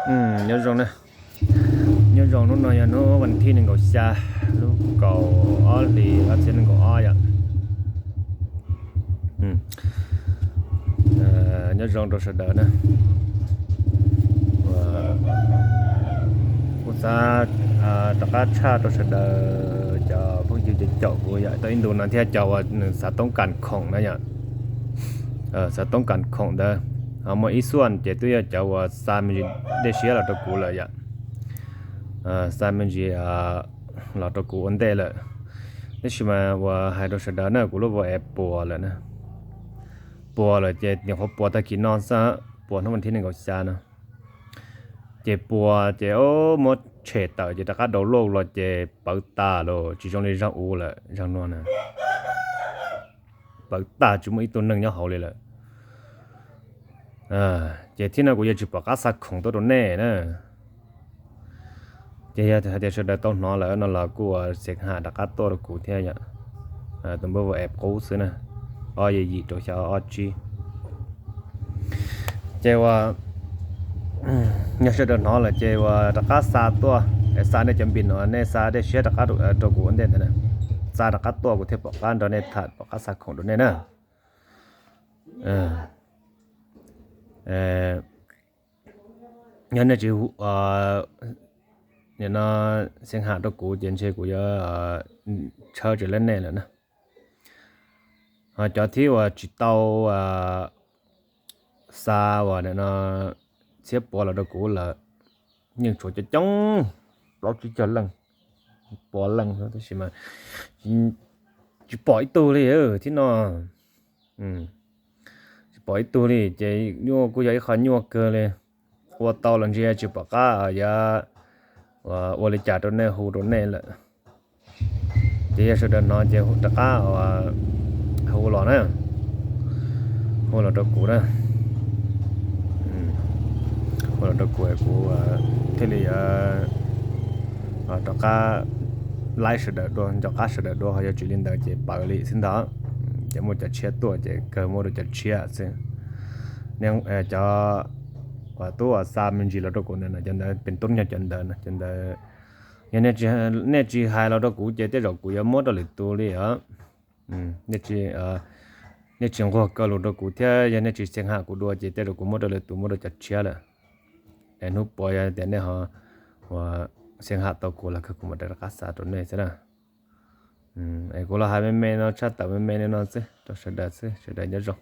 Nyob zoo na, nyob zoo, hnub no yog hnub vas thib nees nkaum xya, lub kaum ob hlis ob txhiab nees nkaum ob yom. Nyob zoo rau sawv daws na. Kuv xav rov qab tshaj rau sawv daws cov phooj ywg caum kuv yom, tau ib ntus no thiab cov uas nws xav toob kas khoom na yom. Xav toob kas khoom ntawd, ho muaj ib xuaj ces twb yog cov uas xa me ntsis dej siab los rau kuv lawm yom. Xa me ntsis los rau kuv ua ntej lawm. Tab sis mas uas hais rau sawv daws na, kuv lub WhatsApp puas lawm na, puas lawm ces nyuam qhuav puas tag kis no xwb, puas hnub vas thib nees nkaum xya no. Ces puas ces muab tshem tawm ces rov qab download los ces pawv tas lawm, tsis zoo li zaug ub lawm, zaug no na. Pawv tas, tsis muaj ib tug neeg nyob hauv li lawm. Ces thiab no kuv yuav tsis pom qab xa khoom tuaj rau nej na. Ces yog hais tias sawv daws tau hnov lawm no los kuj ua xeev ham rov qab tuaj rau kuv thiab yom. Tus npawb WhatsApp qub xwb na, ob yim yim rau xya ob tsib. Ces uas yog sawv daws hnov lawm ces uas rov qab xa tuaj, xa nej cov npis no, nej xa dej siab rov qab rau kuv ua ntej ntawd na. Xa rov qab tuaj kuv thiaj pom qab nrog nej tham, pom qab xa khoom rau nej na. Yog nej tsis no xeev ham rau kuv ces ntshe kuv yuav tshawb tsis lab nej lawm na. Ho cov thib uas tsis tau xa uas no txhiab puas los rau kuv lawm, yeej tshuav coob coob, plaub tsib caug leej, puas leej, tab sis mas tsis pom ib tug li thiab no. Tsis pom ib tug li ces nyuaj, kuj yog ib qho nyuaj kawg li. Ua tau los ntshe tsis pom qab yuav ua li cas rau nej, hu rau nej lawm. Ces yog sawv daws hnov ces rov qab hu los na, hu los rau kuv na. Hu los rau kuv, kuv thiaj li rov qab laib sawv daws dua, nco qab sawv daws dua, ho yog tsis li ntawd ces pawv li xwb ntag. Ces muaj cov tshiab tuaj ces kawg muab rau cov tshiab xwb. Cov uas tub uas xa me ntsis los rau kuv ntawd no, cov ntawd pes tub nyog cov ntawd no, cov ntawd yog nej tsis hais los rau kuv ces tej zaum kuv yuav muab rau lwm tus li os. Nej tsis nquag kaw lus rau kuv thiab yog nej tsis xeev ham kuv dua ces tej zaum kuv muab rau lwm tus, muab rau cov tshiab lawm. Es hnub puas yog tias nej ho uas xeev ham tau kuv los kawg kuv mam rov qab xa rau nej xwb na. Es kuv los hais me me no, tshaj tawm me me li no xwb rau sawv daws xwb, sawv daws nyob zoo.